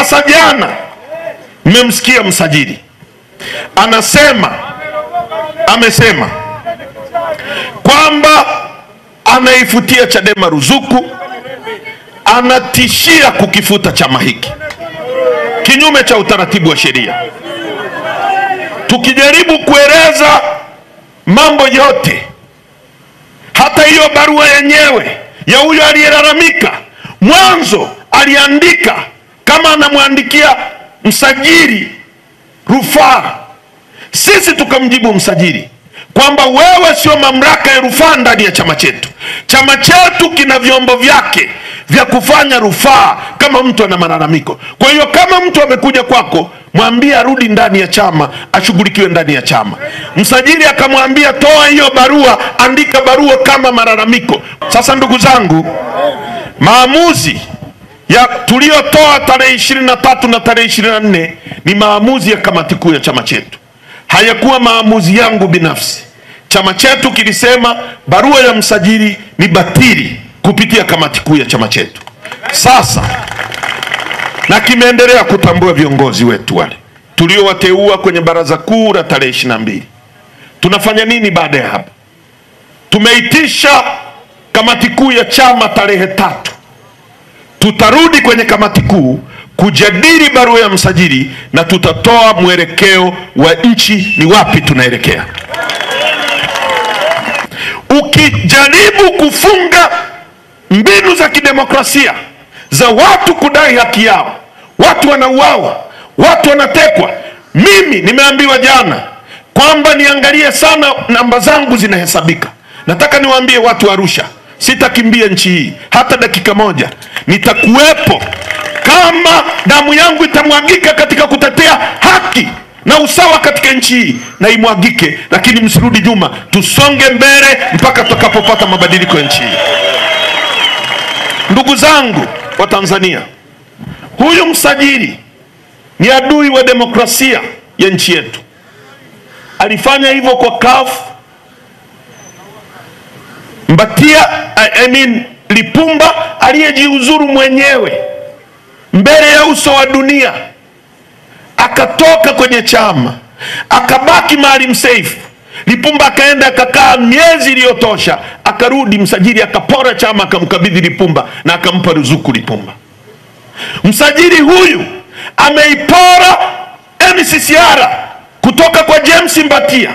Sasa jana mmemsikia msajili anasema, amesema kwamba anaifutia Chadema ruzuku, anatishia kukifuta chama hiki kinyume cha utaratibu wa sheria. Tukijaribu kueleza mambo yote, hata hiyo barua yenyewe ya huyo aliyelalamika, mwanzo aliandika kama anamwandikia msajili rufaa. Sisi tukamjibu msajili kwamba wewe sio mamlaka ya rufaa ndani ya chama chetu. Chama chetu kina vyombo vyake vya kufanya rufaa kama mtu ana malalamiko. Kwa hiyo kama mtu amekuja kwako, mwambie arudi ndani ya chama, ashughulikiwe ndani ya chama. Msajili akamwambia toa hiyo barua, andika barua kama malalamiko. Sasa ndugu zangu, maamuzi ya tuliotoa tarehe 23 na tarehe 24 ni maamuzi ya kamati kuu ya chama chetu. Hayakuwa maamuzi yangu binafsi. Chama chetu kilisema barua ya msajili ni batili kupitia kamati kuu ya chama chetu. Sasa na kimeendelea kutambua viongozi wetu wale tuliowateua kwenye baraza kuu la tarehe 22. Tunafanya nini baada ya hapo? Tumeitisha kamati kuu ya chama tarehe 3. Tutarudi kwenye kamati kuu kujadili barua ya msajili na tutatoa mwelekeo wa nchi ni wapi tunaelekea. Ukijaribu kufunga mbinu za kidemokrasia za watu kudai haki yao, watu wanauawa, watu wanatekwa. Mimi nimeambiwa jana kwamba niangalie sana namba zangu zinahesabika. Nataka niwaambie watu wa Arusha, sitakimbia nchi hii hata dakika moja. Nitakuwepo kama damu yangu itamwagika katika kutetea haki na usawa katika nchi hii, na imwagike, lakini msirudi nyuma, tusonge mbele mpaka tutakapopata mabadiliko ya nchi hii. Ndugu zangu wa Tanzania, huyu msajili ni adui wa demokrasia ya nchi yetu. Alifanya hivyo kwa CUF, Mbatia, Lipumba aliyejiuzuru mwenyewe mbele ya uso wa dunia, akatoka kwenye chama, akabaki Maalim Seif. Lipumba akaenda akakaa miezi iliyotosha, akarudi msajili akapora chama, akamkabidhi Lipumba na akampa ruzuku Lipumba. Msajili huyu ameipora NCCR kutoka kwa James Mbatia,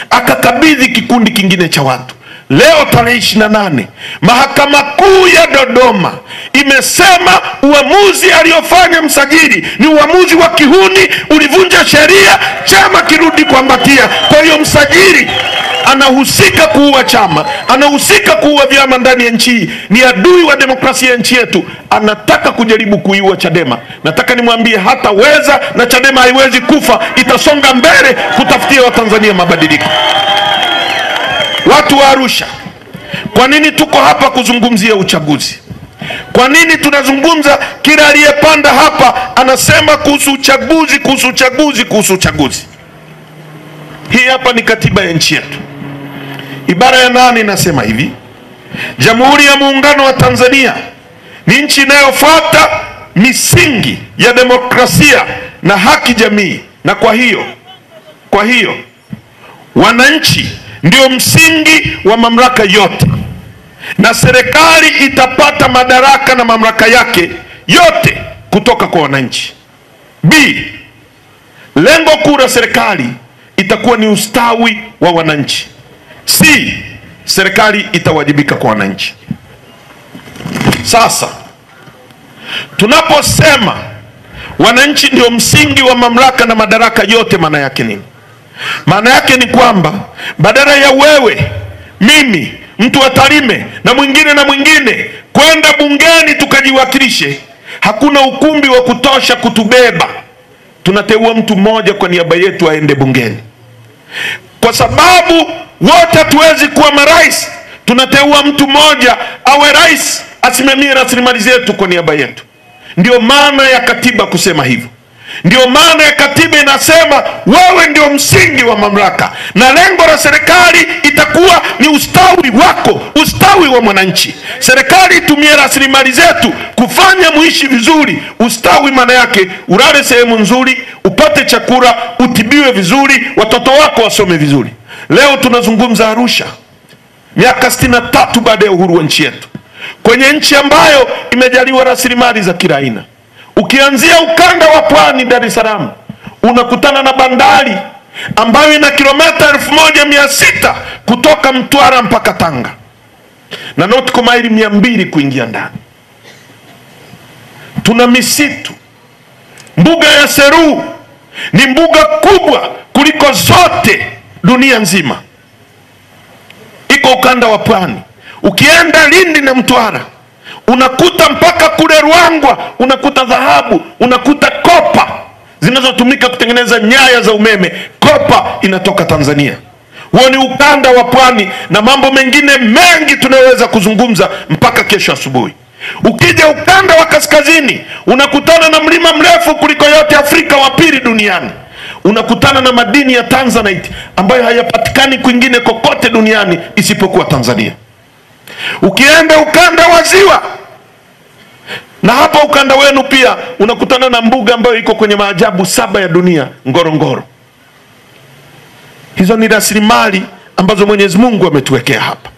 akakabidhi kikundi kingine cha watu. Leo tarehe 28, Mahakama Kuu ya Dodoma imesema uamuzi aliyofanya msajili ni uamuzi wa kihuni, ulivunja sheria, chama kirudi kwa Mbatia. Kwa hiyo msajili anahusika kuua chama, anahusika kuua vyama ndani ya nchi, ni adui wa demokrasia ya nchi yetu, anataka kujaribu kuiua Chadema. Nataka nimwambie hataweza, na Chadema haiwezi kufa, itasonga mbele kutafutia Watanzania mabadiliko. Watu wa Arusha, kwa nini tuko hapa kuzungumzia uchaguzi? Kwa nini tunazungumza? Kila aliyepanda hapa anasema kuhusu uchaguzi, kuhusu uchaguzi, kuhusu uchaguzi. Hii hapa ni katiba ya nchi yetu. Ibara ya 8 inasema hivi: Jamhuri ya Muungano wa Tanzania ni nchi inayofuata misingi ya demokrasia na haki jamii, na kwa hiyo wananchi ndio msingi wa mamlaka yote, na serikali itapata madaraka na mamlaka yake yote kutoka kwa wananchi. B, lengo kuu la serikali itakuwa ni ustawi wa wananchi. C, serikali itawajibika kwa wananchi. Sasa tunaposema wananchi ndio msingi wa mamlaka na madaraka yote, maana yake nini? Maana yake ni kwamba badala ya wewe, mimi, mtu wa Tarime na mwingine na mwingine kwenda bungeni tukajiwakilishe, hakuna ukumbi wa kutosha kutubeba, tunateua mtu mmoja kwa niaba yetu aende bungeni. Kwa sababu wote hatuwezi kuwa marais, tunateua mtu mmoja awe rais, asimamie rasilimali zetu kwa niaba yetu. Ndio maana ya katiba kusema hivyo. Ndio maana ya katiba inasema wewe ndio msingi wa mamlaka, na lengo la serikali itakuwa ni ustawi wako, ustawi ustawi wa mwananchi. Serikali itumie rasilimali zetu kufanya muishi vizuri. Ustawi maana yake ulale sehemu nzuri, upate chakula, utibiwe vizuri, watoto wako wasome vizuri. Leo tunazungumza Arusha, miaka 63 baada ya uhuru wa nchi yetu, kwenye nchi ambayo imejaliwa rasilimali za kila aina. Ukianzia ukanda wa pwani Dar es Salaam, unakutana na bandari ambayo ina kilomita 1600 kutoka Mtwara mpaka Tanga na nautical maili 200 kuingia ndani. Tuna misitu. Mbuga ya Seru ni mbuga kubwa kuliko zote dunia nzima, iko ukanda wa pwani. Ukienda Lindi na Mtwara unakuta mpaka kule Ruangwa unakuta dhahabu, unakuta kopa zinazotumika kutengeneza nyaya za umeme. Kopa inatoka Tanzania. Huo ni ukanda wa pwani na mambo mengine mengi tunayoweza kuzungumza mpaka kesho asubuhi. Ukija ukanda wa kaskazini unakutana na mlima mrefu kuliko yote Afrika, wa pili duniani. Unakutana na madini ya Tanzanite ambayo hayapatikani kwingine kokote duniani isipokuwa Tanzania. Ukienda ukanda wa ziwa, na hapa ukanda wenu pia, unakutana na mbuga ambayo iko kwenye maajabu 7 ya dunia, Ngorongoro. Hizo ni rasilimali ambazo Mwenyezi Mungu ametuwekea hapa.